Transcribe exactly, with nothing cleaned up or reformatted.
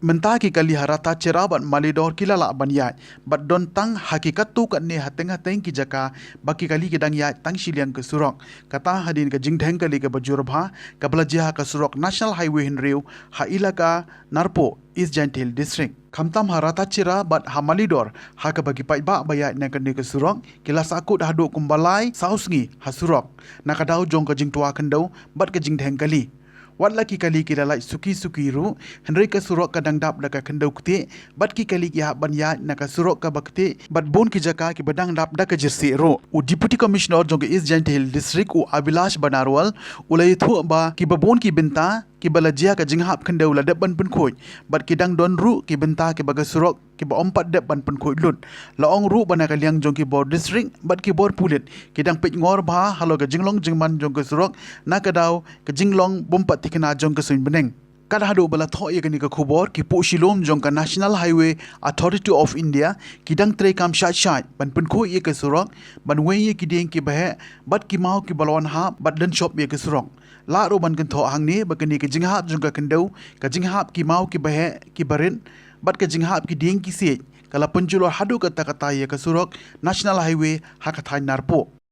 Mynta ki kali ha Rathachera bad Malidor ki la lah ban ïaid, bad don tang ha ki katto katne hateng hateng ki jaka ba ki kali ki dang ïaid tang shiliang ka surok. Kata hadien ka jingdheng kali kaba jur bha kaba la jia ha ka surok National Highway hynriew ha ilaka Narpuh, East Jaintia Hills District. Khamtam ha Rathachera bad ha Malidor, ha kaba ki paidbah ba ïaid na kane ka surok ki la sahkut haduh kumba lai saw sngi ha surok, na ka daw jong ka jingtwa khyndew bad ka jingdheng kali. Wat la ki kali ki la lait suki suki ruh, hynrei ka surok ka dang dap da ka khyndew ktieh, bad ki kali ki hap ban ïaid na ka surok kaba ktieh, bad bun ki jaka kiba dang dap da ka jyrsieh ruh. U Deputy Commissioner jong ka East Jaintia Hills District, u Abhilash Banerwal, u la ïathuh ba kiba bun ki bynta kiba la jia ka jinghap khyndew la dep ban pynkhuid, bad ki dang don ruh ki bynta kiba ka surok kiba ym pat dep ban pynkhuid lut. La ong ruh ba na ka liang jong ki bor district bad ki bor pulit ki dang peit ngor bha halor ka jinglong jingman jong ka surok, na ka daw ka jinglong bym pat thikna jong ka suiñ bneng. Kat haduh ba la thoh ïa kane ka khubor, ki puh shilum jong ka National Highway Authority of India ki dang treikam shait shait ban pynkhuid ïa ka surok, ban weng ïa ki dieng kiba heh bad ki maw kiba la wan hap bad lynshop ïa ka surok. Lah ruh ban kynthoh hangne ba kane ka jinghap jong ka khyndew, ka jinghap ki maw kiba heh kiba rit bad ka jinghap ki dieng ki siej ka la pynjulor haduh katta katta ïa ka surok National Highway ha ka thaiñ Narpuh.